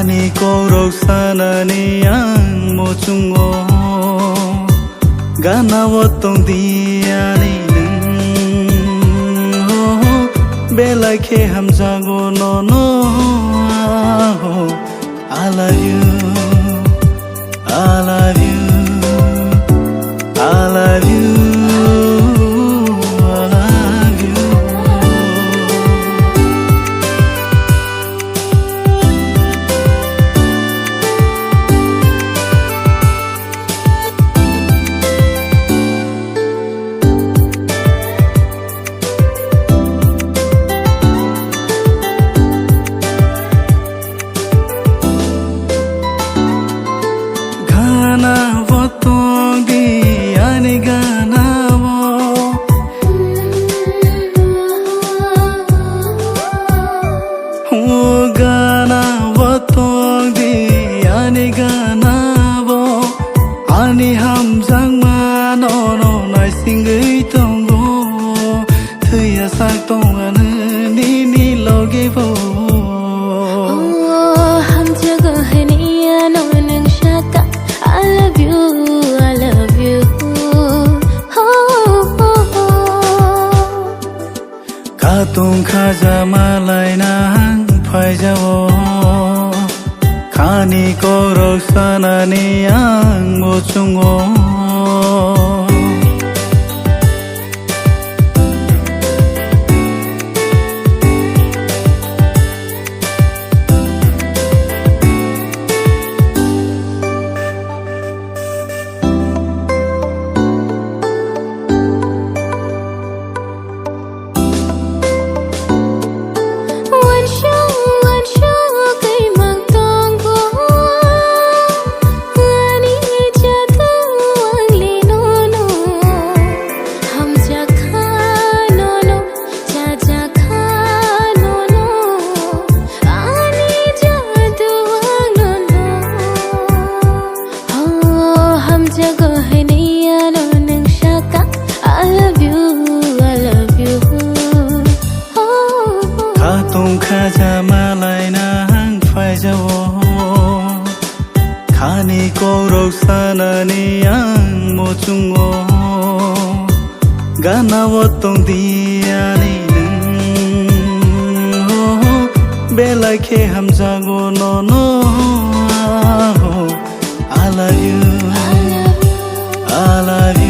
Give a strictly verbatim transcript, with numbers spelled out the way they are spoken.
Ni kokrok sanani ang muchungo, gana o tong di ani nwng, ho, ho, belai khe hamjago nono, ho, I love you, I love you, I love you, I love you. Gana o tong di ani gana o. O gana o tong di ani gana o. Ani hamjakma nono naisingwi tongo. Thwiya sak tongmani nini logi bo. Oh, hamjago hini ano nang saka. I love you, I love you. Oh, oh, oh. Katung khaja malai nang phaijao. Khani kokrok sanani ang muchungo. Oh, hamjago hini ano nang saka. I love you, I love you. Oh, oh. Katung khaja malai nang phaijao. Khani kokrok sanani ang muchungo. Gana o tong di ani nwng, oh, belai khe hamjago nono, oh, I love you, I love